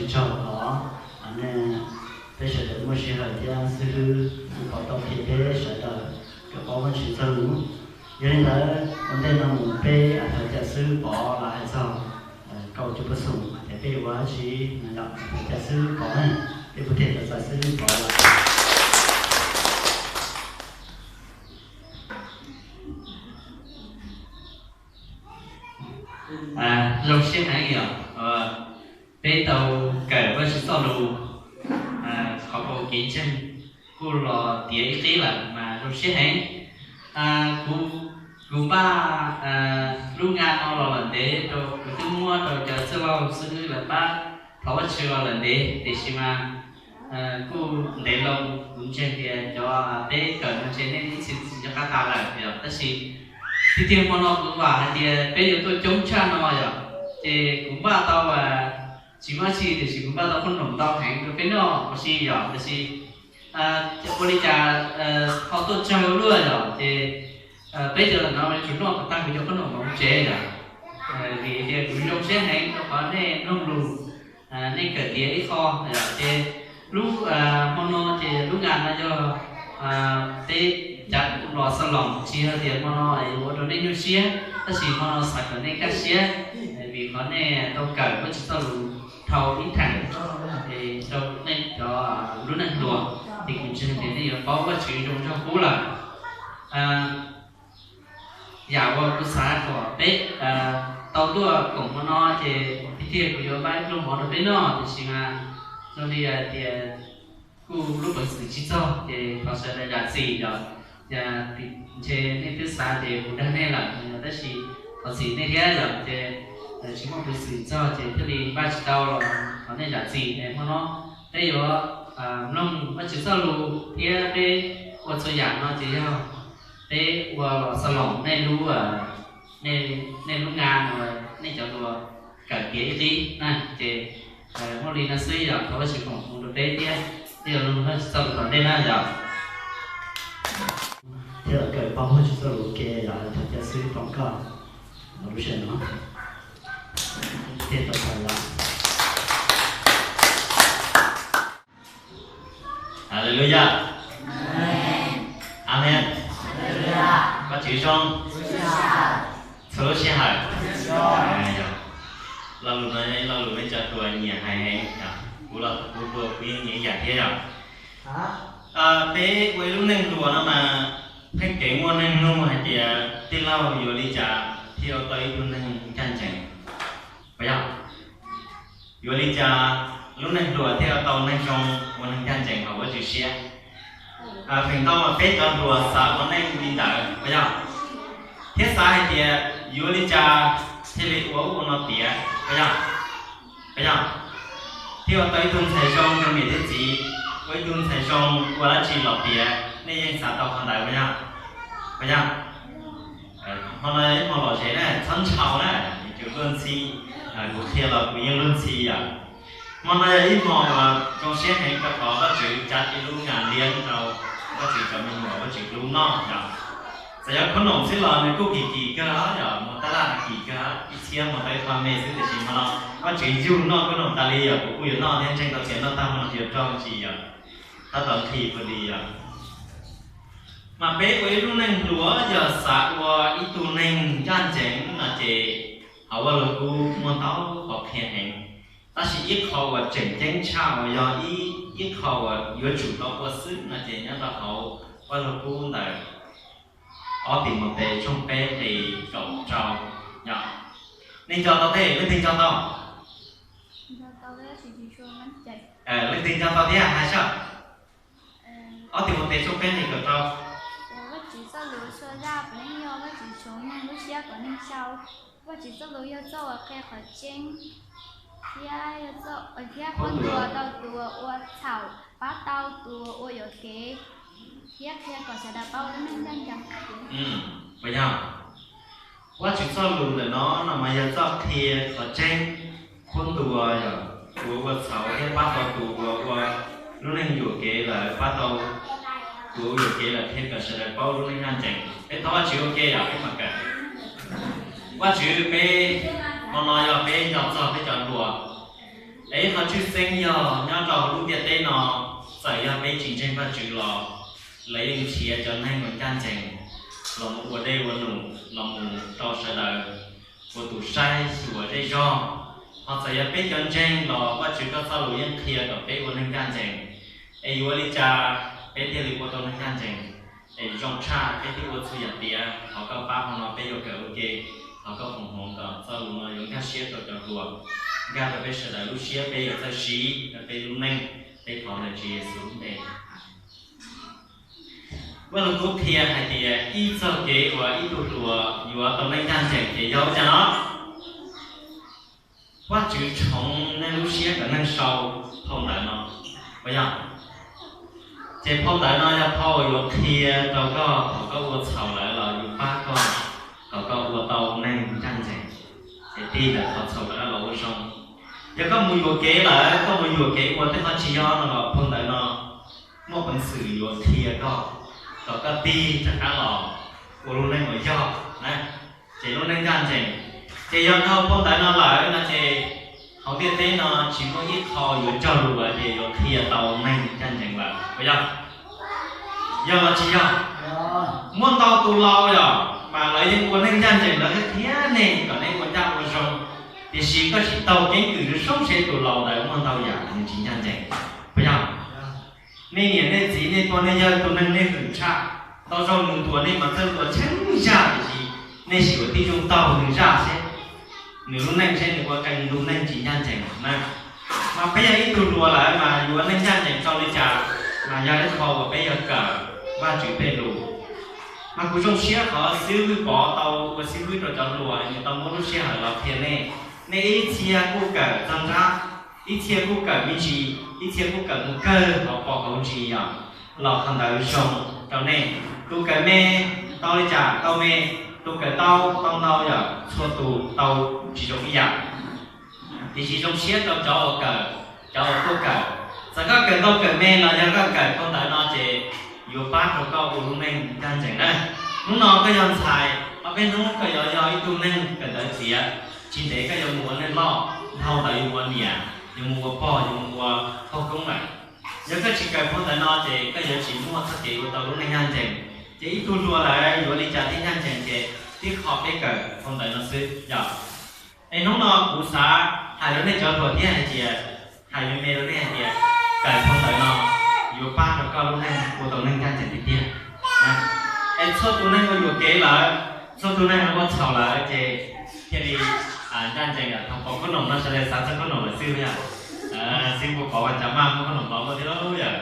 Tsaug qhov nej, peb sawv daws muaj sij hawm thiab xib hwb pom tau qhia peb sawv daws kom paub Vajtswv txoj lus. Yog li ntawd ua ntej no mus peb thov caw xib hwb Pov los hais txog kaum cuaj peb xoom tias peb yuav ua dab tsi no, thov caw xib hwb Pov na, peb puav leej thov caw xib hwb Pov los. Zoo siab heev yom, peb tau kawm Vajtswv txoj lus, qhov kev ntseeg kuj los tiav ib qib lawm mas zoo siab heev. Kuv, kuv npaj lub nga no los lawm ntev rau, kuv twb muab rau cov txwj laug xib hwb lawv pab thov Vajtswv los lawm ntev, tiam sis mas kuj ntev loo, kuv ntseeg tias cov peb kawm no ntshe nej ib txhis tsis nco qab tas lawm yom, tab sis tiag tiag hmo no kuv vam hais tias peb yuav tuaj coob tshaj no yom, ces kuv npaj tau tsis muaj dab tsi tiam sis kuv npaj tau qhob noom ntau heev rau peb noj ua si yom, tab sis ua li cas ho tuaj tsawg luaj yom, ces peb cov no yuav tsum noj kom tag kuv cov qhob noom mus tsev yom. Vim tias kuv zoo siab heev rau qhov nej mloog lus, nej kawm tiav ib qho yom, ces lub hmo no ces lub nga no yog peb cav los xa los, tsis yog tias hmo no yuav ua rau nej nyuaj siab, tab sis hmo no xav kom nej kaj siab, vim qhov nej tau kawm Vajtswv txoj lus dhau ib theem rau nej cov lub neej hluas, ces kuv ntseeg tias nej yuav paub Vajtswv zoo zog qub lawm. Yam uas kuv xav kom peb tau tuaj koom hmo no ces tiag tiag kuv yuav npaj ib pluag mov rau peb noj, tiam sis mas zoo li hais tias kuj lub peev xwm tsis txog ces thov sawv daws zam txim yom. Ntshe nej twb xav tias kuv dag nej lawm, tab sis thov txim nej thiab yom, ces tsis muaj peev xwm txog ces thiaj li npaj tsis tau los thov nej zam txim. Hmo no peb yuav mloog Vajtswv txoj lus thiab peb ua txhua yam no ces yog peb ua los xa los nej lub, nej lub nga no, nej cov hluas kawm tiav ib qib na, ces muaj li no xwb yom, thov Vajtswv foom hmoov rau peb thiab, peb yuav mloog Vajtswv txoj lus tom ntej na yom. Thiab los kawm paub Vajtswv txoj lus ua ke yom, thov caw xib hwb Pov koj los lub sij hawm no. Thiaj tau kawm yom. Haleluya. Amen. Vajtswv zoo txhua lub sij hawm. Lo lus no yog ib lo lus nej cov hluas nyiam hais heev, kuv los kuv hluas kuv yeej nyiam ib yam thiab yom. Peb ua ib lub neej hluas no mas pheej kev muaj neeg nug hais tias tij laug yuav li cas thiaj ua tau ib tug neeg ncaj ncees, puas yog? Yuav li cas lub neeg hluas thiaj ua tau neeg zoo, ua neeg ncaj ncees hauv Vajtswv siab? Feem ntau mas peb cov hluas xav ua neej li ntawd puas yog? Thiab xav hais tias yuav li cas thiaj li ua ub ua no tiav puas yog? Puas yog? Thiaj ua tau ib tug ntxhais zoo rau niam thiab txiv, ua ib tug ntxhais zoo ua dab tsi los tiav, nej yeej xav tau qhov ntawd puas yog? Puas yog? Hmo no yog ib hmo lom zem na, txhob ntshaus na, yuav tsum luag ntxhi. Kuv qhia los kuv yeej luag ntxhi yom. Hmo no yog ib hmo uas zoo siab heev rau qhov Vajtswv tsa ib lub nga liab rau Vajtswv cov me nyuam, Vajtswv hlub noj yom. Txawm yog khub noom xwb los nws kuj kim kim kawg yom, mus tab laj kim kawg, ib txhiab mus tau ib qho me xwb, tiam sis hmo no Vajtswv yug noj khub noom tas li yom, kuv kuj yuav noj thiab ntseeg tau tias noj tag hmo no kuv yuav raug me ntsis yom, tab tom nqhis puas li yom. Mas peb ua ib lub neej hluas yog xav ua ib tug neeg ncaj ncees no ces hauv Vaj Lug Kub muaj ntau qhov qhia heev, tab sis ib qho uas tseem ceeb tshaj uas yog ib, ib qho uas yuav tsum tau ua xwb no ces nyob rau hauv Vaj Lug Kub ntawm ob Timautes tshooj peb nqe kaum rau. Yog, nej nco tau thiab, leej twg nco tau? Leej twg nco tau thiab hais saib. Ob Timautes tshooj peb nqe kaum rau. Vajtswv txoj lus txhua zaj puav leej yog Vajtswv tshoob neeg lub siab kom neeg sau. Vajtswv txoj lus yog txoj uas qhia qhov tseeb, thiab, thiab qhuab ntuas tau tus uas ua txhaum, pab tau tus uas ua yuam kev, thiab qhia kom sawv daws paub lub neej ncaj ncees. Puas yog? Vajtswv txoj lus ntawm no no mas yog txoj qhia qhov tseeb, qhuab ntuas yog tus uas ua txhaum thiab pab tau tus uas ua lub neej yuam kev lawm, pab tau tus uas yuam kev lawm thiab kom sawv daws paub lub neej ncaj ncees. Peb thov Vajtswv ua ke yom, peb mam kawm. Vajtswv, peb hmo no yog peb nco txog peb cov hluas, Es ib qho tshwj xeeb yog nyob rau lub ntiaj teb no, txawm yog peb tsis ntseeg Vajtswv los lawv yeej nrhiav cov neeg uas ncaj ncees los mus ua dej ua num los mus rau sawv daws ua tus saib xyuas zej zog. Ho txawm yog peb cov ntseeg los Vajtswv koj txoj lus yeej qhia kom peb ua neeg ncaj ncees. Es yuav ua li cas peb thiaj li ua tau neeg ncaj ncees? Es zoo tshaj peb twb ua txhua yam tiav, thov koj pab hmo no peb yuav kawm ua ke. Thov koj foom hmoov kom txoj lus no yuav nkag siab rau cov hluas, nkag rau peb sawv daws lub siab, peb yuav txawj siv rau peb lub neej. Peb thov ntawm Tswv Yexus lub npe. Vaj Lug Kub qhia hais tias ib txoj kev uas ib tug hluas yuav tau neej ncaj ncees ces yog ua cas no? Vajtswv tshoov nej lub siab kom neeg sau phau ntawv no, puas yog? Ces phau ntawv no yog phau uas yuav qhia rau koj thaum koj ua txhaum lawm los yuav pab koj kom koj ua tau neeg ncaj ncees. Ces tig ntawm qhov txhaum lawm los ua zoo. Yog koj mus yuam kev lawm, koj mus yuam kev ua tej qhov tsis yog no los phau ntawv no muaj peev xwm yuav qhia koj kom koj tig rov qab los ua lub neej uas yog na. Ces lub neej ncaj ncees, ces yog dhau phau ntawv no lawm no ces hauv ntiaj teb no tsis muaj ib qho yuav cog lus ces yuav qhia tau neeg ncaj ncees lawm, puas yog? Yog los tsis yog? Muaj ntau tus laus yog mas lawv yeej ua neej ncaj ncees lawv thiab nej kom nej ua ncaj ua zoo, tiam sis koj tsis taug keeb kwm zoo seb tus laus ntawd muaj ntau yam nws tsis ncaj ncees, puas yog? Nej niam nej txiv nej pog nej yawg tus neeg nej hwm tshaj, tau zaug nws ntuas nej mas txawj ntuas tsheej zaj tiam sis nej sim ua tib zoo taug nws zaj seb nws lub neej seb nws ua qee lub neej tsis ncaj ncees na. Mas peb yog ib tug hluas lawm mas yuav neej ncaj ncees tau li cas mas yog ib qho uas peb yog kawm Vajtswv tej lus. Mas kuv zoo siab qhov xib hwb Pov tau ua xib hwb rau cov hluas, nws tau muab lub sij hawm los qhia nej. Nej ib txhia kuj kawm txog nrab, ib txhia kuj kawm me ntsis, ib txhia kuj kawm mus kawg hauv pos hauv ntsis yom, los qhov ntawd zoo rau nej. Tus kawm me tau li cas tau me, tus kawm tau tau ntau yom, txhua tus tau tsis zoo ib yam. Tiam sis zoo siab rau cov uas kawm, cov uas tuaj kawm. Txawm koj kawm ntau kawm me los yog koj kawm phau ntawv no ces yuav pab rau koj ua lub neej ncaj ncees na. Hnub no koj yog ntxhais, ob peb hnub koj yuav yog ib tug neeg kawm ntawv txiav, tsis ntev koj yuav mus ua neeg loj, dhau ntawd yuav mus ua niam, yuav mus ua pog, yuav mus ua pog koob lawm. Yog koj tsis kawm phau ntawv no ces koj yuav tsis muaj txoj kev ua tau lub neej ncaj ncees. Ces ib tug hluas lawm yuav li cas thiaj ncaj ncees ces tib qho peb kawm phau ntawv no xwb yom. Es hnub no kuv xav hais rau nej cov hluas thiab hais tias, hais me me rau nej hais tias, kawm phau ntawv no yuav pab rau koj lub neej ua tau neeg ncaj ncees tiag tiag. Es txhua tus neeg uas yuam kev lawm, txhua tus neeg uas ua txhaum lawm ces thiaj li ncaj ncees. Thaum pom khaub noom no sawv daws xav txog khaub noom lawm xwb yom. Xib hwb Pov Vaj Cam Maj muab khaub noom los ua thiab yom.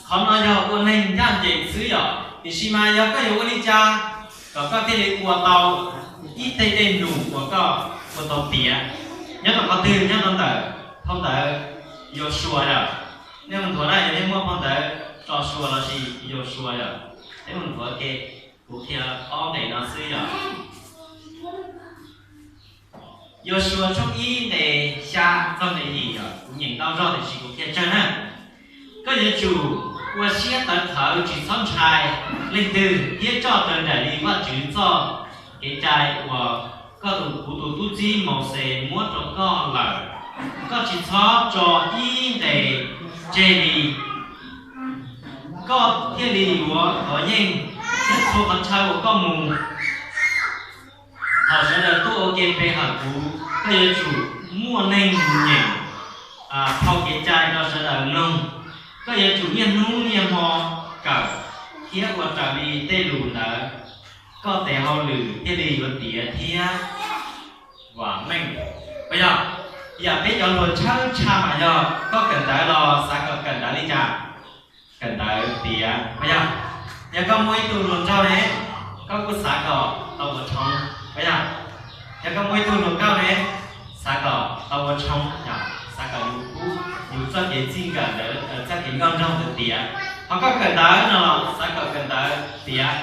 Qhov no yog ua neeg ncaj ncees xwb yom, tiam sis mas yog koj yuav ua li cas kom koj thiaj li ua tau ib teg dej num uas koj ua tau tiav? Nyob rau qhov twg? Nyob rau ntawm phau ntawv Yausuas yom. Nej mus nthuav na, yog nej muaj phau ntawv Tso Suas los sis Yausuas yom, nej mus nthuav ke. Kuv qhia ob nqe no xwb yom. Yausuas tshooj ib nqe xya txog nqe yim yom, kuv nyeem ntau zog tiam sis kuv qhia tsawg na. Koj yuav tsum ua siab tawv qhawv, tsis txhob ntshai leej twg, thiab coj raws nraim li Vajtswv txoj kev cai uas koj tus, kuv tus tub txib Mauxes muab rau koj lawm. Koj tsis txhob tso ib nqe tseg li, koj thiaj li yuav kov yeej thiab txhua qhov chaw uas koj mus. Thaum sawv daws tuaj ua ke pe hawm kuv, koj yuav tsum muaj neeg mus nyeem phau kev cai rau sawv daws mloog. Koj yuav tsum niaj hnub niaj hmo kawm thiab ua raws li tej lus ntawd, koj tes hauj lwm thiaj li yuav tiav thiab vam meej. Puas yog? Yam peb cov hluas tshawb tshaj mas yog koj kawm ntawv los xav kom kawm ntawv li cas? Kawm ntawv tiav, puas yog? Yog koj muaj ib tug hluas nraug ne, koj kuj xav kom tau ua tshoob, puas yog? Yog koj muaj ib tug hluas nkauj ne, xav kom tau ua tshoob, xav kom yus pub yus txoj kev txij nkawm ntawd, txoj kev nkauj nraug ntawd tiav. Ho koj kawm ntawv no los xav kom kawm ntawv tiav,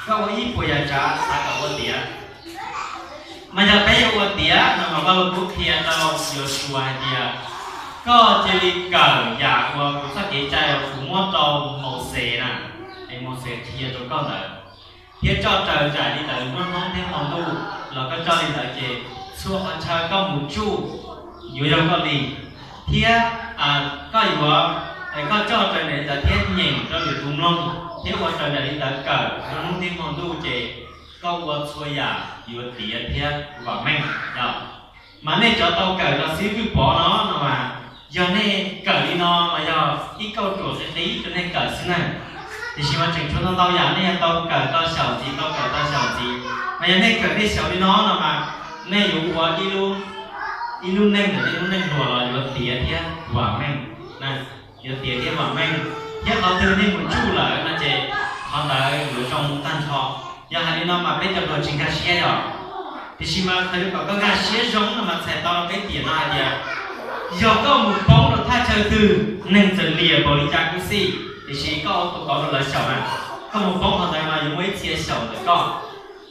koj ua ib puas yam tsav xav kom ua tiav. Mas yog peb yuav ua tiav no mas Vaj Lug Kub qhia rau Yausuas hais tias, koj cia li kawm yam uas kuv txoj kev cai uas kuv muab rau Mauxes na, es Mauxes qhia rau koj ntawd, thiab coj raws nraim li ntawd hnub thiab hmo ntuj los koj coj li ntawd ces Txhua qhov chaw koj mus tsuj yuav yog koj li, thiab koj yuav, koj coj raws nraim li ntawd thiab nyeem rau lwm tus mloog thiab ua raws nraim li ntawd kawm rau hnub thiab hmo ntuj ces koj ua txhua yam yuav tiav thiab vam meej yom. Mas nej cov tau kawm los xib fwb Pov no no mas, yog nej kawm li no mas yog ib kauj ruam qis qis rau nej kawm xwb na. Tiam sis mas tseem tshuav ntau ntau yam nej yog tau kawm tau xyaum ntxiv, tau kawm tau xyaum ntxiv. Mas yog nej kawm nej xyaum li no no mas nej yuav ua ib lub neej ntawm nej lub neej hluas los yuav tiav thiab vam meej, yuav tiav thiab vam meej, thiab qhov twg nej mus tsuj lawm no ces qhov ntawd yuav zoo tag nrho. Yog hais li no mas peb cov hluas tsis nkag siab yom. Tiam sis mas qhov yuav kom koj nkag siab zoo no mas txhais tau rau peb tiam no hais tias, yog koj mus poob rau thaj chaw twg, neeg txawm liam npaum li cas kuj xij, tiam sis koj ua tus kauv rau lawv xyaum na, koj mus poob qhov ntawd mas yuav muaj ib txhia xyaum ntawm koj.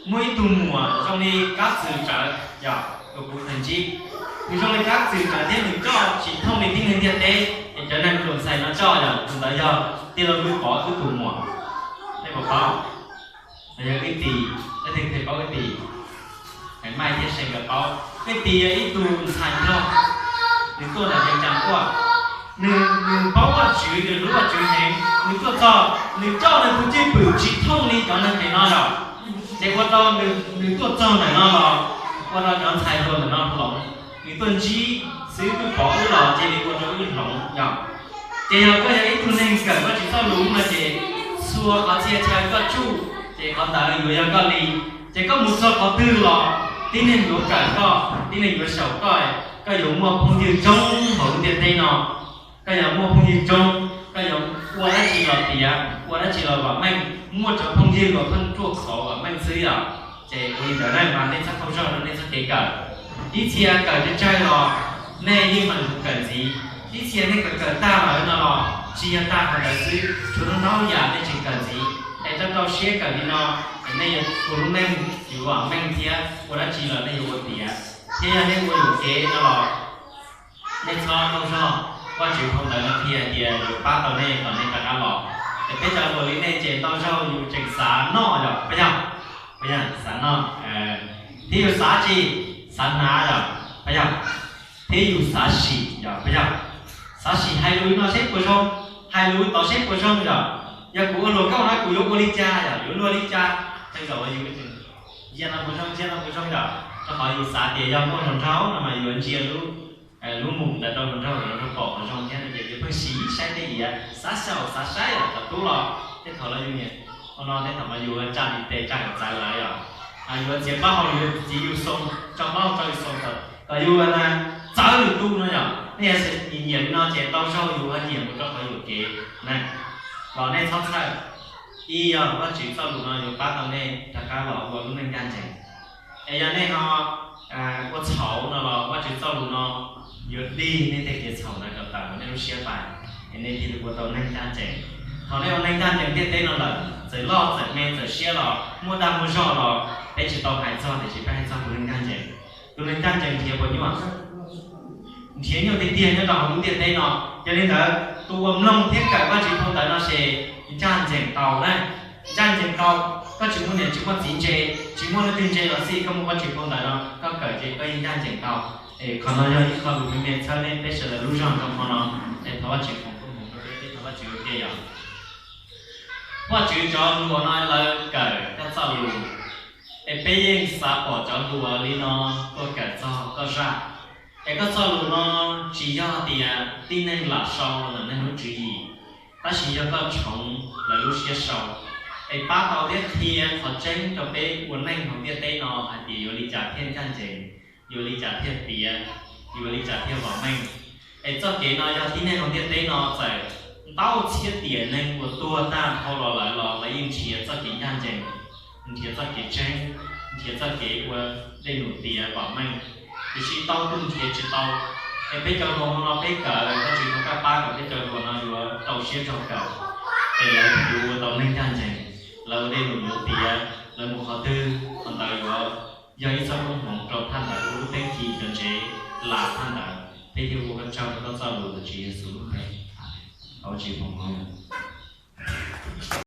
Muaj ib tug muam zoo li Kab Txwm Tsawv yog tus kuv khaws ntsib, nws zoo li Kab Txwm Tsawv thiab nws coj tsis thooj li tib neeg ntiaj teb es cov neeg ruam ntxhais no coj yog tus ntawd yog tij laug Lub Pov wb tus muam. Nej puas paub? Yog wb tis, leej twg thiaj paub wb tis? Hais Maj thiab Seem nkawd paub. Wb tis yog ib tug ntxhais nplog, nws tuaj ntawm Vees Cas tuaj, nws, nws paub Vajtswv, nws hlub Vajtswv heev, nws tuaj txog nws coj nws tus cwj pwm tsis thooj li cov neeg pem no lawm. Ces ua rau nws tuaj txog ntawm no los ua rau cov ntxhais hluas ntawm no hloov. Nws tuaj ntsib xib fwb Pov wb los cia li ua rau wb hloov yog. Ces yog koj yog ib tug neeg kawm Vajtswv txoj lus no ces txhua qhov txhia chaw koj tsuj ces qhov ntawd yuav yog koj li. Ces koj mus txog qhov twg los tib neeg yuav kawm koj, tib neeg yuav xyaum koj, koj yuav muaj phooj ywg coob hauv lub ntiaj teb no. Koj yuav muaj phooj ywg coob, koj yuav ua dab tsi los tiav, ua dab tsi los vam meej, muaj cov phooj ywg los pheej ruaj khov vam meej xwb yom. Ces ua li ntawd na mas nej txhob qaug zog rau nej txoj kev kawm. Ib txhia kawm tsawg tsawg los nej yeej mam li kawm ntxiv, ib txhia nej kawm kawm tag lawm no los tsis yog tag qhov ntawd xwb, tshuav ntau ntau yam nej tseem kawm ntxiv. Es rau rau siab kawm li no, es nej yuav ua lub neej yuav vam meej thiab ua dab tsi los nej yuav ua tiav, thiab yog nej ua yuam kev no los nej txhob qaug zog, Vajtswv phau ntawv no qhia hais tias yuav pab tau nej kom nej rov qab los. Es peb cov hluas li nej ces ntau zaug yus tseem xav noj yom, puas yog? Puas yog? Xav noj, thiab yus xav tsi? Xav hnav yom, puas yog? Thiab yus xav sim yom, puas yog? Xav sim hais lus li no seb puas zoo, hais lus tod seb puas zoo yom. Yog kuv ua hluas nkauj na kuv yuav ua li cas yom, yuav luag li cas? Tej zaum yus ntsia no puas zoo, ntsia no puas zoo yom, rau qhov yus xav tias yog muaj hluas nraug no mas yuav ntsia lub, lub mus ntawd rau hluas nraug, hluas nraug pom qhov zoo thiab no ces yus pheej sim saib tej iav, xav xyaum xav saib yom, cov tub los tej thaum los yus niam ua no tej thaum mas yus tsa ntiv tes tsa kom txawv lawv yom, yuav txiav plaub hau yuav txiav yus xoo, tso plaub hau tso yus xoo kom yus txawv lwm tus no yom. Nej yog nyiam nyiam li no ces ntau zaug yus ho nyiam mus rau qhov yuam kev na. Los nej txhob txhawj, ib yog Vajtswv txoj lus no yuav pab tau nej rov qab los ua lub neej ncaj ncees. Es yog nej ho ua txhaum no los Vajtswv txoj lus no yuav dig nej tej kev txhaum ntawd kom tawm hauv nej lub siab pais, es nej thiaj li ua tau neej ncaj ncees. Thaum nej ua neej ncaj ncees ntiaj teb no lawm, txawm loj txawm me txawm siab los muaj dag muaj zog los peb tsis tau hais txog, tiam sis peb hais txog tus neeg ncaj ncees. Tus neeg ncaj ncees nrhiav puas nyuaj? Nrhiav nyuaj tiag tiag nyob rau hauv lub ntiaj teb no. Yog li ntawd tus uas mloog thiab kawm Vajtswv phau ntawv no ces ncaj ncees tau na. Ncaj ncees tau, koj tsis muaj niam tsis muaj txiv ntse, tsis muaj leej twg ntse los xij, koj muaj Vajtswv phau ntawv no koj kawm ces koj yeej ncaj ncees tau. Es qhov no yog ib qho lus me me txhawb nej peb sawv daws lub zog rau hmo no. Es thov Vajtswv foom koob hmoov rau peb, peb thov Vajtswv ua ke yom. Vajtswv, cov hluas no lawv kawm koj txoj lus, es peb yeej xav pom cov hluas li no tuaj kawm txog koj zaj. Es koj txoj lus no tsis yog tias tib neeg lam sau ntawm neeg lub tswv yim, tab sis yog koj tshoov lawv lub siab sau, es pab tau thiab qhia qhov tseeb rau peb ua neej hauv ntiaj teb no hais tias yuav li cas thiaj ncaj ncees, yuav li cas thiaj tiav, yuav li cas thiaj vam meej. Es txoj kev no yog tib neeg hauv ntiaj teb no txawm ntau txhiab tiam neeg uas tuag tag dhau los lawm los lawv yeej nrhiav txoj kev ncaj ncees, nrhiav txoj kev tseeb, nrhiav txoj kev ua dej num tiav vam meej, tiam sis tau tus nrhiav tsis tau. Es peb cov hluas hmo no peb kawm, Vajtswv thov koj pab kom peb cov hluas no yuav rau siab zog kawm, es lawv yuav ua tau neeg ncaj ncees, lawv ua dej num yuav tiav, lawv mus qhov twg qhov ntawd yuav yog ib txoj koob hmoov rau phaj ntawd, ua lub teeb ci cov ntsev las phaj ntawd. Peb thiaj ua koj tsaug rau koj txoj lus ntawm Tswv Yexus lub npe, thov Vajtswv foom koob hmoov.